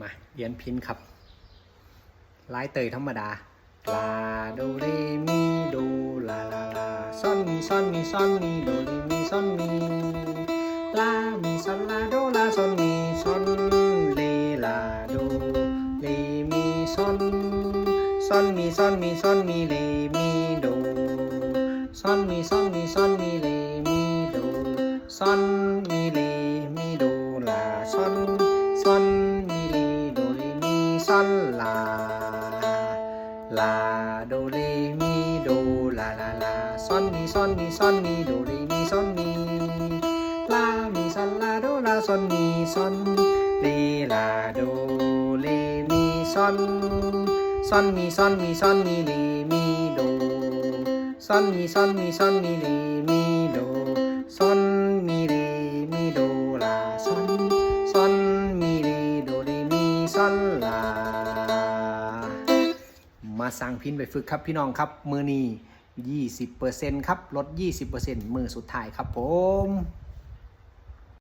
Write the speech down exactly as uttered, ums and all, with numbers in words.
มาเรียนพิณครับ ลายเตยธรรมดา ลา โด เร มี โด ลา ลา ลา ซอน มี ซอน มี ซอน มี โด เร มี ซอน มี ลา มี ซอน ลา โด ลา ซอน มี ซอน เร ลา โด เร มี ซอน ซอน มี ซอน มี ซอน มี เร มี โด ซอน มี ซอน มี ซอน มี เร มี โด ซอน มี เร มี โด ลา ซอน ซอน มี เร โด เร มี ซอน ลา ลา โด เร มี โด ลา ลา ลา ซอน มี ซอน มี ซอน มี โด เร มี ซอน มี ลา มี ซอน ลา โด ลา ซอน มี ซอน เร ลา โด เร มี ซอน ซอน มี ซอน มี ซอน มี เร มี โด ซอน มี ซอน มี ซอน มี เร มี โด ซอน มี เร มี โด ลา ซอน ซอน มี เร โด เร มี ซอน ลา มาสร้างพิณไปฝึกครับพี่น้องครับ มื้อนี้ ยี่สิบเปอร์เซ็นต์ ครับ ลด ยี่สิบเปอร์เซ็นต์ มื้อสุดท้ายครับผม